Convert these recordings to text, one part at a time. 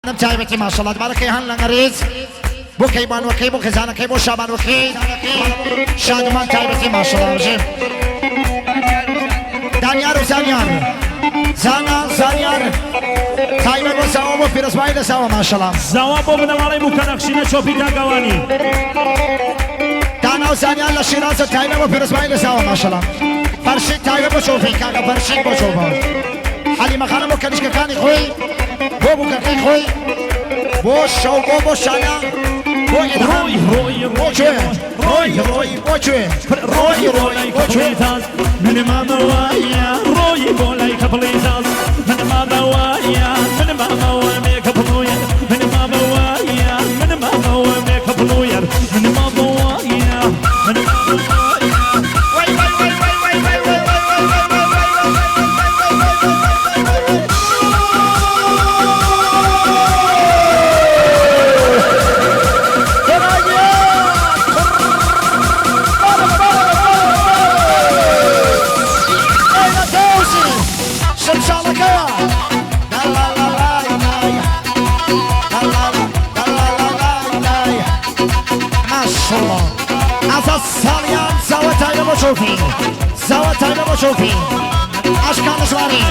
خانم تایبەتی ماشەڵا تبارەکەی هەن لەنگەریز بۆ کەیبانوەکەی بۆ خێزانەکەی بۆ شابانوەکەی شادومان تایبەتی ماشەڵا بژێم دانیار و زانیار زانا زانیار تایبەت بۆ زاوا بۆ پیرۆزبایی لە زاوا ماشەڵا زاوا بۆ بنەماڵەی بووکە نەخشینە چۆپی تاگەوانی دانا و زانیار لە شیرازە تایبەت بۆ پیرۆزبایی لە زاوا ماشەڵا فەرشی تایبەت بۆ چۆپی کاکە فەرشی بۆ چۆپە حەلیمە خانم بۆ کەنیشکەکانی خۆی بۆ بووکەکەی خۆی بۆ شەو بۆ بۆ شانە بۆ ئیلهام ڕۆی ڕۆی بۆ ڕۆی کوێ ڕۆی ڕۆی بۆ کوێ ڕۆی بۆ لای بۆ کوێ کەپڵی تاز من مامەوایە ڕۆی بۆ لای کەپڵی تاز من مامەوایە من مامەوە مێکەپڵویە من مامەوایە من مامەوە مێکەپڵویە من مامەوایە من مامەوایە وای وای وای وای وای وای وای وای وای وای وای وای وای وای وای. ساڵیان زاوە تایبە بۆ چۆپی زاوە تایبە بۆ چۆپی ئاشکان دەشواری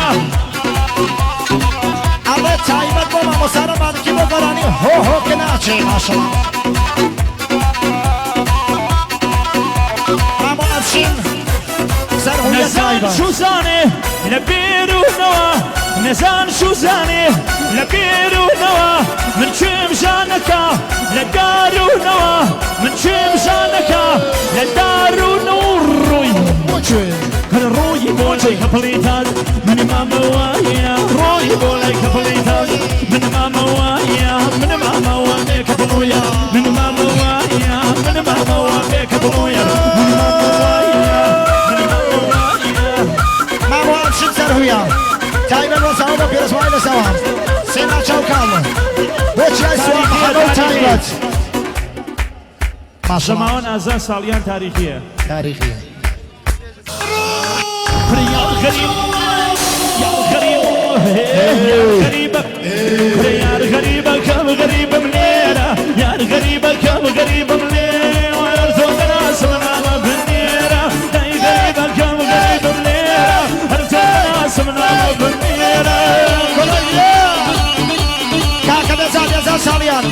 ئەڵێ تایبەت بۆ مامۆسارە مالکی بۆ گۆرانی هۆ هۆ کە ناچێ ماشەڵا مامۆ ئەفشین سەرهویە نەزان تایبەت شوزانێ لە بێرونەوە نەزان شوزانێ لە بێرونەوە من کوێم ژانەکە لە دارونەوە من کوێم ژانەکە لە دارونەوە ڕۆی بۆ کوێ ڕۆی بۆ لای کەپڵی تاز من مامەوایە ڕۆی بۆ لای کەپڵی تاز من مامەوایە من مامەوە مێکەپڵویە من مامەوایە من مامەوە مێکەپڵویە من مامەوایە من مامەوایە مامۆ ئەفشین سەرهویە تایبەت بۆ زاوە بۆ پیرۆزبایی لە زاوە سێنا چاوکاڵ بۆ چیای سوار محەممەد و تایبەت ماشەڵا زەماوەن ئازاد ساڵیان تاریخیە تاریخیە يا غريب يا غريب يا غريب يا غريب كم غريب منيرة يا غريب كم غريب منيرة وارزق ناس من على بنيرة يا غريب كم غريب منيرة ارزق ناس من على بنيرة کاکە بێزاد بێزاد ساڵیان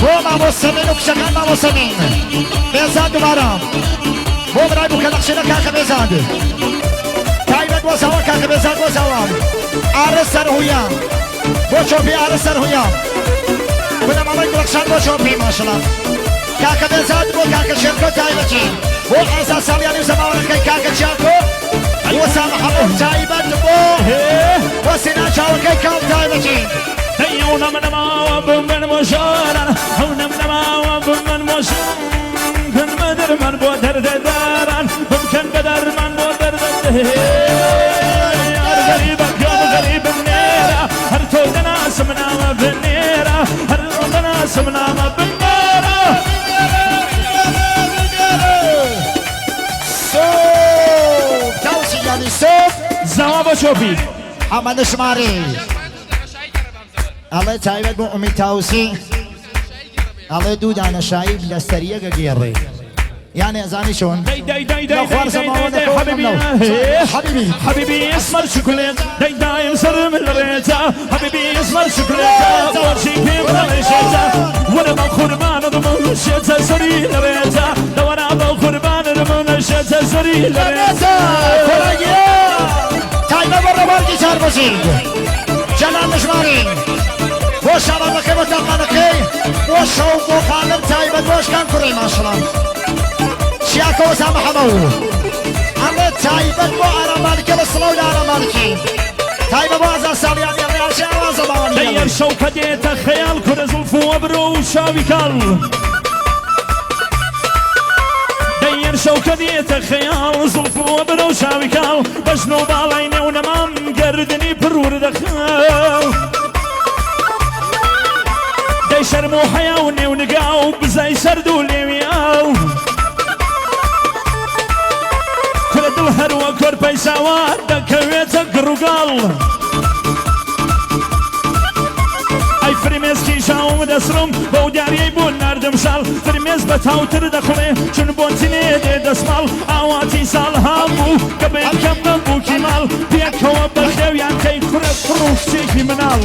بۆ مامۆسەمین و کچەکان مامۆسەمین بێزاد دووبارە بۆ برای بووکە نەخشینە کاکە بێزاد تایبەت بۆ زاوە کاکە بێزاد بۆ زاوە ئارە سەرهویە بۆ چۆپی ئارە سەرهویە بنەماڵەی گوڵەخشان بۆ چۆپی ماشەڵا کاکە بێزاد بۆ کاکە شێرکۆ تایبەتی بۆ ئازاد ساڵیانی و زەماوەنەکەی کاکە چیاکۆ بۆ سامحەمە تایبەت بۆ بۆ سینا چاوەکەی کاڵ تایبەتی دەیونا من ما وبمن مشارا هونا من ما وبمن مشارا كن بدر من بو درد داران ممكن بدر من بو درد يا غريب يا غريب منيرة هرتو ناس منا بنيرة هرتو ناس منا بنيرة سوب تاوسی یعنی سوب زوا بشوفي حەمەد شماری ئەڵێ تایبەت بۆ ئومید تاوسی ئەڵێ دوو دانە شایب لە سەریەکە گێڕێ یانێ ئەزانی چۆن داي داي داي داي لو داي خوار داي داي داي زمانه حبيبي حبيبي. حبيبي اسمر شوكولات داي داي سر من الريتا حبيبي اسمر شوكولات ورشي كيف رشيتا وانا بخربان ضمن شتا سري الريتا لو انا بخربان ضمن شتا سري الريتا کۆڕەگیە تایبەت بۆ ڕێبارکی چاربەزی جەلال نشماری بۆ شابانەکەی بۆ تاقانەکەی بۆ شەو بۆ خانم تایبەت بۆشکان کوڕی ماشەڵا چیاکەوە سامحەمە و ئەڵێ تایبەت بۆ ئارامانکە بە سڵاو لە ئارامانکی تایبەت بۆ ئازاد ساڵیانی ئەڵێ ئاشێ ئاوازە باوانی دەیەر شەوکە دێتە خەیاڵ کورە زوڵف و ئەبرۆ و شاوی کاڵ دەیەر شەوکە دێتە خەیاڵ زوڵف و ئەبرۆ و شاوی کاڵ بەژن و باڵای نێو نەمام گەردنی پڕور دەخاو دەی شەرم و حەیا و نێو نگا و بزای سەرد و لێوی ئاو کورە دڵ هەروە کۆرپەی ساوا دەکەوێتە گڕوگاڵ. دەسڕم بەو دیاریەی بۆ ناردم ساڵ فرمێس بە تاوتر دەخڵێ چون بۆ چنێ دێ دەسماڵ ئاواتی ساڵ هابوو کە بکەم بە بووکی ماڵ پێکەوە بەخێویان کەی کوڕە کوڕ و کچێکی مناڵ.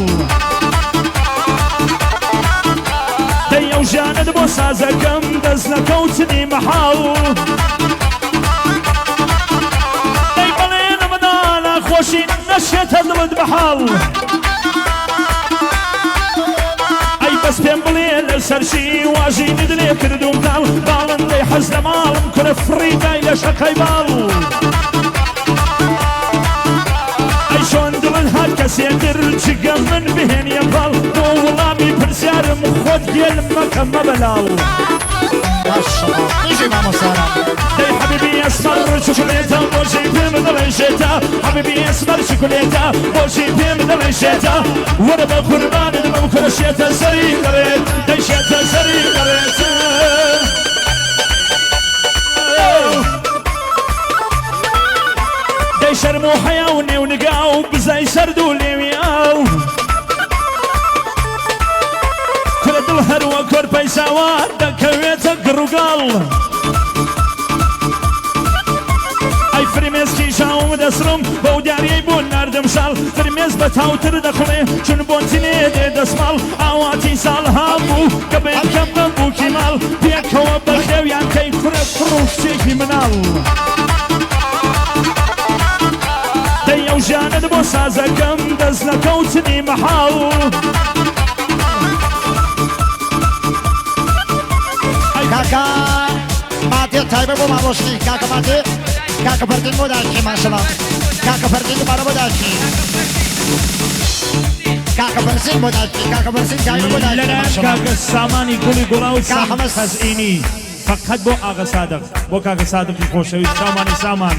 دەی ئەو ژیانەت بۆ سازەکەم دەست نەکەوتنی مەحاڵ. دەی بەڵێنم دا ناخۆشی نەشێتە دڵت بەحاڵ. ئەی بەس پێم بڵێ لەسەر چی واژینت لێ کردوم تاڵ باڵندەی حەز لە ماڵم کورە فڕی دای لە شەقەی باڵ. ئەی چۆن دڵت هات کەسێ تر جگە من بهێنیە پاڵ بۆ وڵامی پرسیارم خۆت گێل مەکە مەبە لاڵ. ماشاءاللە بژی مامۆستاران. دەی حەبیبی ئەسمەر چوکلێتە بۆچی پێم دەڵێ شێتە حەبیبی ئەسمەر چوکلێتە بۆچی پێم دەڵێ شێتە وەرە بە قوربانت بم کورە شێتە سەری دەڵێت دەی شێتە سەری دەڵێت. دەی شەرم و حەیا و نێو نگا و بزای سەرد و لێوی ئاو کورە دڵ هەروە کۆرپەی ساوا دەکەوێتە گڕوگاڵ. ئەی فرمێسکی چاوم دەسڕم بەو دیاریەی بۆ ناردم ساڵ فرمێس بە تاوتر دەخڵێ چون بۆ چنێ دێ دەسماڵ ئاواتی ساڵ هابوو کە بکەم بە بووکی ماڵ پێکەوە بەخێویان کەی کوڕە کوڕ و کچێکی مناڵ. دەی ئەو ژیانەت بۆ سازەکەم دەست نەکەوتنی مەحاڵ. کاکە مادێ تایبە بۆ مامۆشتی کاکە مادێ کاکە فەردین بۆ داکی ماشەڵا کاکە فەردین دووبارە بۆ داکی کاکە فەرزین بۆ داکی کاکە فەرزین تایبە بۆ داکی لەلایەن ماشەڵا کاکە سامانی گوڵی گوڵاو کاکە سام حەمە خەزئینی فەقەت بۆ ئاغا سادق بۆ کاکە سادقی خۆشەویست چاومانی سامان.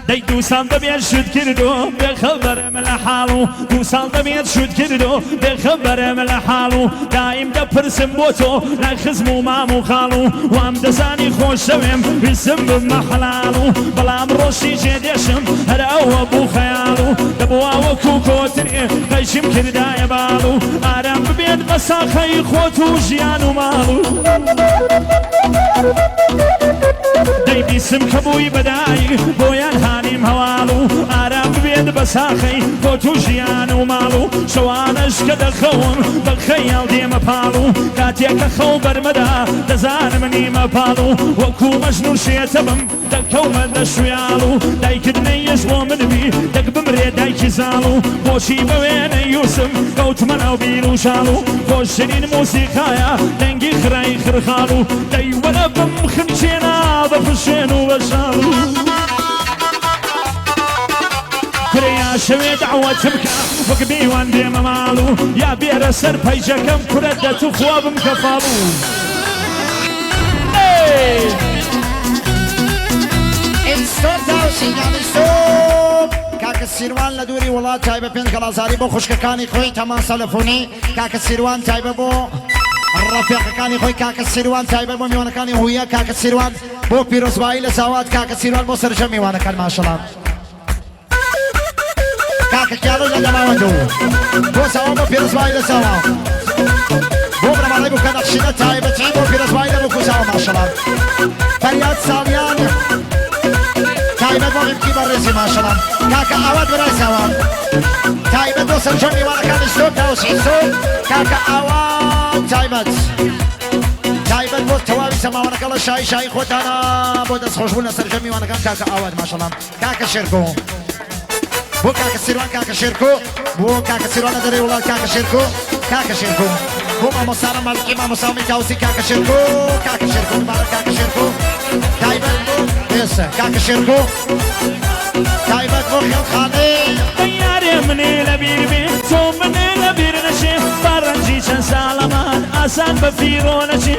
دەی دوو ساڵ دەبێت شوت کردو بێخەبەرم لە حاڵ و دوو ساڵ دەبێت شوت کردو بێخەبەرم لە حاڵ و دایم دەپرسم بۆ تۆ لای خزم و مام و خاڵ و وام دەزانی خۆشەوێم ویستم ببمە حەڵاڵ و بەڵام ڕۆشتی جێدێشم هەر ئەوە بوو خەیاڵ و دەبوا وەکوو کۆترێ قەیچم کردایە باڵ و ئارام ببێت بە ساخەی خۆت و ژیان و ماڵ و دەی بیستم کە بووی بە دایک بۆیان هانیم هەواڵ و ئارام ببێت بە ساخەی خۆت و ژیان و ماڵ و شەوانەش کە دەخەوم بە خەیاڵ دێمە پاڵ و کاتێک کە خەو بەرمەدا دەزانم نیمە پاڵ و وەکوو مەجنوون شێتە بم دەکەومە دەشویاڵ و دایکت نەیەش بۆ من بی دەک بمرێ دایکی زاڵ و بۆچی بە وێنەی یوسف کەوتمە ناو بیر و شاڵ و خۆشترین مۆسیقایە دەنگی خرای خرخاڵ و دەی وەرە بمخنکێنە بە پشێن و بە شاڵ و کورە یا شەوێ دەعوەتم کە وەک میوان بێمە ماڵ و یا بێرە سەر پەیجەکەم کورە دە توخوا بمکە فاڵ و کاکە سیروان لە دووری وڵات تایبە پێنج گەڵازاری بۆ خوشکەکانی خۆی تەمان سەلەفۆنی کاکە سیروان تایبە بۆ ڕەفیقەکانی خۆی کاکە سیروان تایبە بۆ میوانەکانی هویە کاکە سیروان بۆ پیرۆزبایی لە زاوات کاکە سیروان بۆ سەرجەم میوانەکان ماشەڵا کاکە کیاڵۆ لە دەماوەند و بۆ ساوا بۆ پیرۆزبایی لە ساوا بۆ بنەماڵەی بووکە نەخشینە تایبەتی بۆ پیرۆزبایی لە بووک و ساوا ماشەڵا فەریاد ساڵیان تایبەت بۆ میمکی بەڕێزی ماشەڵا کاکە ئاوات برای ساوا تایبەت بۆ سەرجەم میوانەکانی ستۆپ تاوسی ستۆپ کاکە ئاوات تایبەت تایبەت بۆ تەواوی سەماوەنەکە لە شایی شایی خۆتانە بۆ دەستخۆشبوون لە سەرجەم میوانەکان کاکە ئاوات ماشەڵا کاکە شێرکۆ بۆ کاکە سیروان کاکە شێرکۆ بۆ کاکە سیروان لە دەرێ وڵات کاکە شێرکۆ کاکە شێرکۆ بۆ مامۆستانە مالکی مامۆستا تاوسی کاکە شێرکۆ کاکە شێرکۆ دوبارە کاکە شێرکۆ تایبەت بۆ ئێستا کاکە شێرکۆ تایبەت بۆ خێڵخانەی یارێ منێ لەبیر بێ تۆ منێ لەبیر نەچێ با ڕەنجی چەند ساڵەمان ئاسان بە فیڕۆ نەچێ.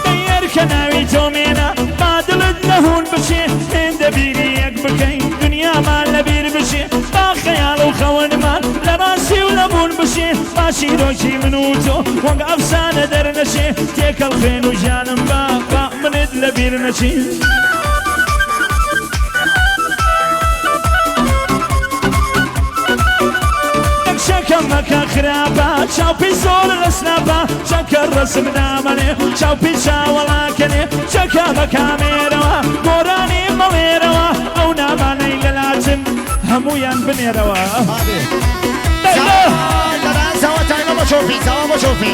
ئەی کە ناوی تۆ مێنە با دڵت لە هوون بچێ هێندە بیری یەک بکەین دنیامان لەبیر بچێ با خەیاڵ و خەونمان لە ڕاستی و لە بوون بچێ با چیرۆکی من و تۆ وەک ئەفسانە دەرنەچێ تێکەڵ خوێن و ژیانم با با منت لەبیر نەچێ. چاو پی زۆر لە سناپا چەکە ڕەسم نامەنێ چاو پی چاوەڵاکەنێ چەکە بە کامێرەوە گۆرانی مەڵێرەوە ئەو نامانەی لەلاچن هەمویان بنێرەوە. زاوا تایبە بۆ چۆپی زاوا بۆ چۆپی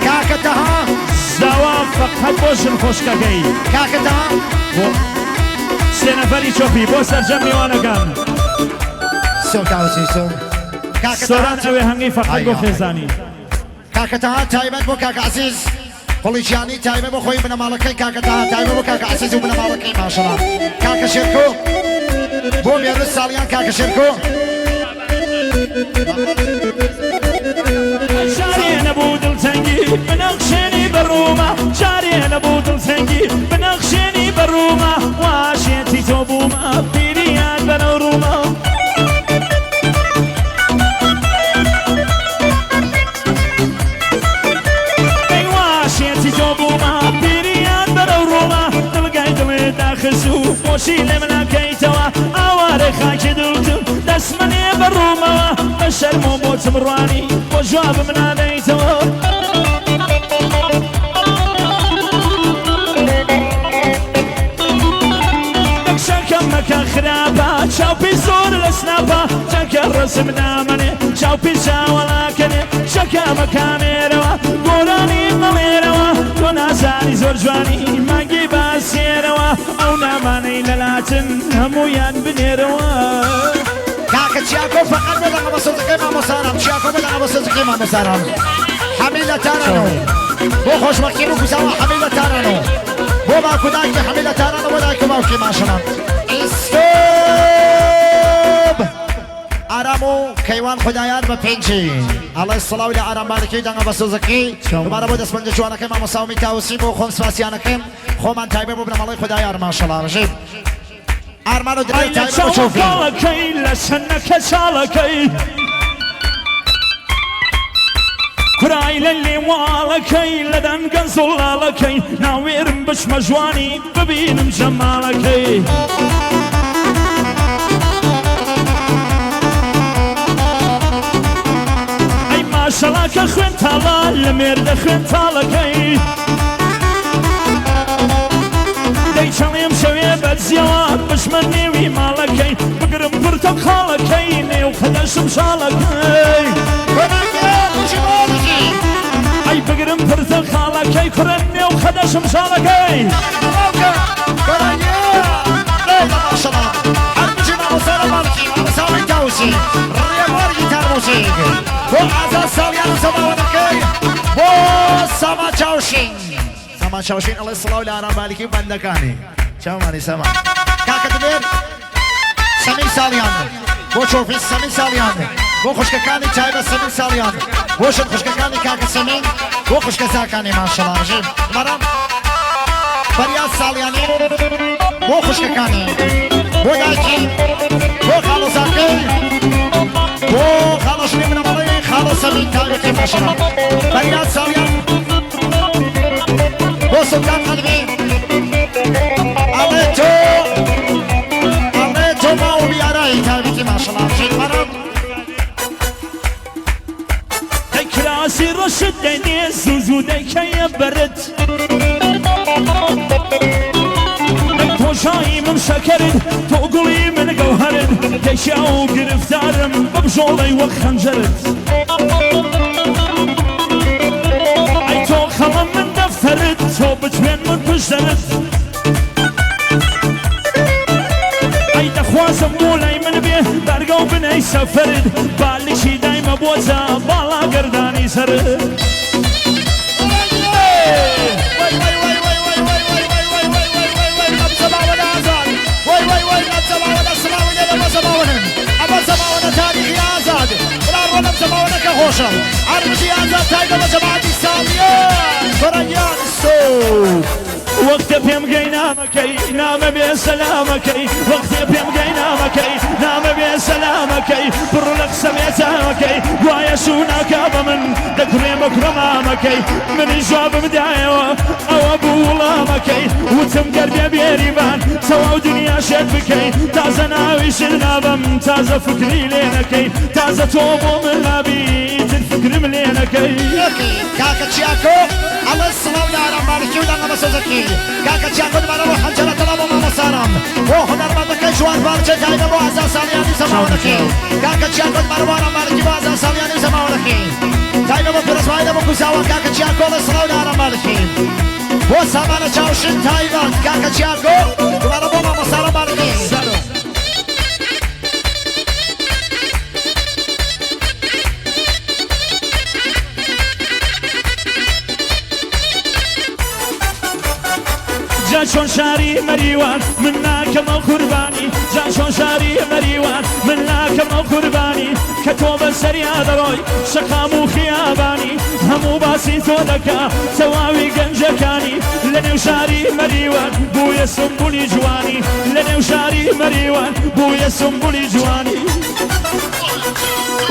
کاکە تەها زاوا فەقەت بۆ ژن خۆشکەکەی کاکە تەها بۆ سێ نەفەری چۆپی بۆ سەرجەم میوانەکان. سۆ تاوسی سۆ کاکە سۆران ئەوێ هەنگی فەقەت بۆ خێزانی. کاکە تەها تایبەت بۆ کاکە عەزیز قوڵیچیانی تایبەت بۆ خۆی بنەماڵەکەی کاکە تەها تایبەت بۆ کاکە عەزیز و بنەماڵەکەی ماشەڵا کاکە شێرکۆ بۆ مێرد ساڵیان کاکە شێرکۆ جارێ نەبوو دڵتەنگی بنەخشێنی بەڕوومە جارێ نەبوو دڵتەنگی بنەخشێنی بەڕوومە واشێتی تۆ بوومە پیریان بەرەو ڕوومە. ئەی واشێتی تۆ بوومە پیریان بەرەو ڕوومە دڵگای دڵێ داخس و خۆشی لێ مناکەیتەوە ئاوارە خاکی دڵتم دەستمەنێ بەڕوومەوە بە شەرم و بۆچم ڕوانی بۆ جوابم نادەیتەوە. دەکشەکەم مەکە خراپە چاو پی زۆر لە سناپا چەکە ڕەسم نامەنێ چاو پی چاوەڵاکەنێ چەکە بە کامێرەوە گۆرانی مەڵێرەوە تۆ نازانی زۆر جوانی مانگی باسێرەوە ئەو نامانەی لەلاچن هەمویان بنێرەوە. کاکە چیاکۆ فەقەت بۆ دەنگە بەسۆزەکەی مامۆسارام چیاکۆ بۆ دەنگە بەسۆزەکەی مامۆسارام حەمیلە تارانۆ بۆ خۆشبەختی بوو کوزاوە حەمیلە تارانۆ بۆ باکوداکی حەمیلە تارانۆ بۆ دایک و باوکی ماشەڵا ئیستۆب ئارام و کەیوان خدایار بە پێنجی ئەڵێ سڵاو لە ئارام بالەکەی دەنگە بەسۆزەکەی دووبارە بۆ دەستپەنجە جوانەکەی مامۆستا ئومید تاوسی بۆ خۆم سپاسیانەکەم خۆمان تایبەت بۆ بنەماڵەی خدایار ماشەڵا ڕژیم ئارمان و ئەی درێ لە تایبەت بۆ چۆفی چاوەکەی لە سنەکە چاڵەکەی کورای لە لێواڵەکەی لە دەنگە زوڵاڵەکەی ناوێرم بچمە ژوانی ببینم جەماڵەکەی. ئەی ماشەڵا کە خوێن تاڵا لە مێردە خوێن تاڵەکەی دەی چەڵێم شەوێ بەرزیەوە بچمە نێوی ماڵەکەی بگرم پرتە خاڵەکەی نێو خەدەشم شاڵەکەی ئەی بگرم پرتە خاڵەکەی کوڕە نێو خەدەشم شاڵەکەی. بۆ ئازاد ساڵیان و سەماوەنەکەی بۆ سامان چاوشین سامان چاوشین ئەڵێ سڵاو لە ئارام مالکی و بەندەکانی چاومانی سامان کاکە دلێر سەمیر ساڵیان بۆ چۆفی سەمیر ساڵیان بۆ خوشکەکانی تایبەت سەمیر ساڵیان بۆ شت خوشکەکانی کاکە سەمین بۆ خوشکە زاکانی ماشەڵا ڕژیم مەرام فەریاد ساڵیانی بۆ خوشکەکانی بۆ دایکی بۆ خاڵۆزاکەی بۆ خاڵۆژنی بنەماڵەی خاڵۆ سەمین تایبەتی ماشەڵا فەریاد ساڵیان بۆ سوڵتان قەدمی ئەڵێ تۆ ئەڵێ تۆ ماو بیارایی تایبەتی ماشەڵا ڕژیم مەرام دەی کراسی ڕەشت دەینێ زوو زوو دەیکەیە بەرت دەی تۆشایی من شەکەرت تۆ گوڵی من گەوهەرت دەیشیا و گرفتارم ببژۆڵەی وەک خەنجەرت ئەی تۆ خەڵم من دەفتەرت تۆ بتوێن من پشتەرت ئەی دەخوازم بۆ لای من بێ بەرگە و بنەی سەفەرت بالشی دایمە بۆچە باڵا گەردانی سەرت. وای وای وای وای وای وای وای وای وای وای وای وای وای ئەم زەماوەنە ئازاد وای وای وای ئەم زەماوەنە سڵاوی لێ لەمە زەماوەنن ئەمە زەماوەنە تاریخی ئازاد بڵا ڕۆنەم زەماوەنەکە خۆشە عەربژی ئازاد تایبەت بە جەماعەتی ساڵیان گۆرانیان سوو وەختە پێم گەی نامەکەی نامە بێ سەلامەکەی وەختێ پێم گەی نامەکەی نامە بێ سەلامەکەی بڕ لە قسە بێتامەکەی گوایە شوو ناکا بە من دەکڕێ بە کوڕە مامەکەی منی جوابم دایەوە ئەوە بوو وڵامەکەی وتم گەر بێ بێریبان تەواو دنیا شێت بکەی تازە ناویشت نابەم تازە فکری لێ نەکەی تازە تۆ بۆ من نابیتر فکرم لێ دەکەی. کاکە چیاکۆ ئەڵێ سڵاو لە ئارام مالکی و دەنگە بەسۆزەکەی کاکە چیاکۆ دوبارە بۆ حەنجەرە تەڵا بۆ مامۆستارام بۆ هونەرمەندەکەی جوان پارچە تایبە بۆ ئازا ساڵیانی و زەماوەرەکەی کاکە چیاکۆ دوبارە بۆ ئارام مالکی بۆ ئازا ساڵیانی و زەماوەرەکەی تایبە بۆ پیرۆزبایی لە بۆ کوزاوە کاکە چیاکۆ ئەڵێ سڵاو لە ئارام مالکی بۆ سامانە چاوشین تایبەت کاکە چیاکۆ دوبارە بۆ مامۆستارام مالکی. جا چۆن شاری مەریوان من ناکەمە قوربانی، جا چۆن شاری مەریوان من ناکەمە قوربانی، کە تۆ بە سەریا دەڕۆی شەقام و خیابانی، هەموو باسی تۆ دەکا تەواوی گەنجەکانی، لە نێو شاری مەریوان بوویە سمبولی جوانی، لە نێو شاری مەریوان بوویە سمبولی جوانی.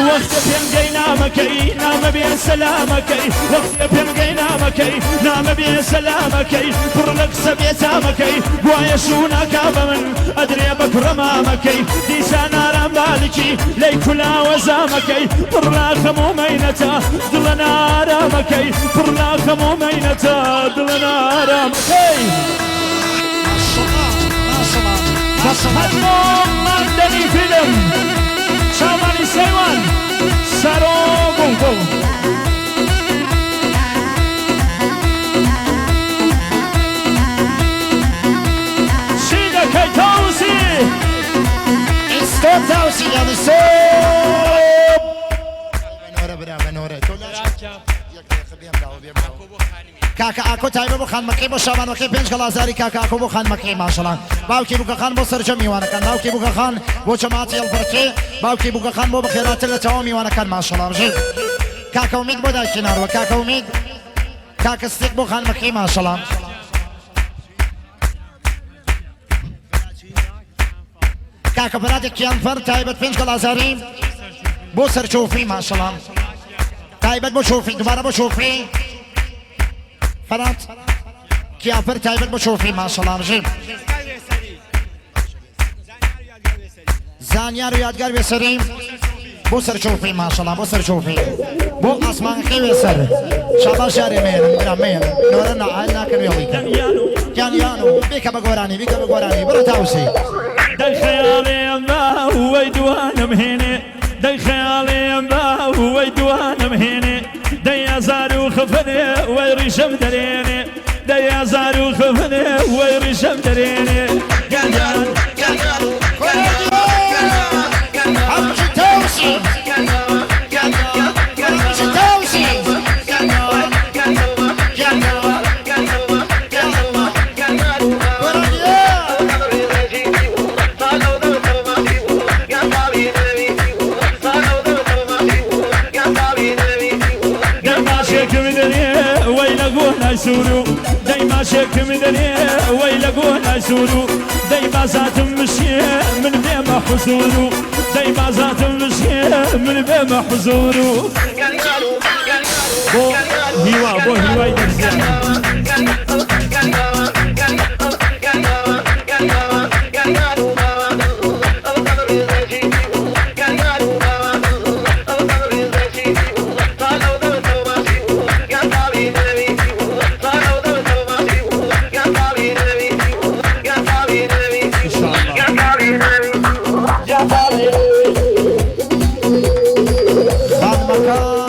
وەختە پێم گەی نامەکەی نامە بێ سەلامەکەی، وەختە پێم گەی نامەکەی نامە بێ سەلامەکەی، پڕ لە قسە بێتامەکەی گوایە شوو ناکا بە من ئەدرێ بە کوڕە مامەکەی، دیسان ئارام بالکی لەی کولاوە زامەکەی، پڕ لە خەم و مەینەتە دڵە نارامەکەی، پڕ لە خەم و مەینەتە دڵە نارامەکەی. هەموو ماندەنی فیلم چاوانی سەیوان سەرۆ بوڵبوڵ. چی دەکەی تاوسی؟ ئیستۆ تاوسی یانی سۆ بەنۆرە برا بەنۆرە تۆ لاش یەک دەقیقە بێم داوە بێم داوە کاکە ئاکۆ تایبە بۆ خانمەکەی بۆ شابانەکەی پێنج گەڵازاری کاکە ئاکۆ بۆ خانمەکەی ماشەڵا باوکی بووکەخان بۆ سەرجەم میوانەکان باوکی بووکەخان بۆ جەماعەتی هەڵپەڕکێ باوکی بووکەخان بۆ بەخێراتر لە تەواو میوانەکان ماشەڵا بژی کاکە ئومید بۆ دایکی ناروە کاکە ئومید کاکە ستیق بۆ خانمەکەی ماشەڵا کاکە فەرادێک کیانفەر تایبەت پێنج گەڵازاری بۆ سەرچۆفی ماشەڵا تایبەت بۆ چۆفی دوبارە بۆ چۆفی فەرات کیانفەر تایبەت بۆ چۆفی ماشەڵا بژی زانیار و یادگار وێسەری بۆ سەرچۆفی ماشەڵا بۆ سەرچۆفی بۆ ئاسمانەکەی وێسەر شاباش یارێ مێنم برا مێنم نۆرە ناعال ناکەن وێڵی کەن گیان و بیکە بە گۆرانی بیکە بە گۆرانی بڕۆ تاوسی. دەی خەیاڵێم با وەی دوانم هێنێ، دەی خەیاڵێم با وەی دوانم هێنێ، دەی ئازار و خفنێ وەی ڕیشم دەرێنێ، دەی ئازار و خفنێ وەی ڕیشم دەرێنێ. گیان هەموو تاوسی هەموو تاوسی گۆرانیە. دەی ماشێکم دەرێ وەی لە گۆنای سوور و، دەی ماشێکم دەرێ وەی لە گۆنای سوور و، دەی بازاتم مشێ من بێمە حوزور و، دەی بازاتم مشێ من بێمە حوزور و. بۆ هیوا بۆ هیوای دەرزیان. خانمەکان.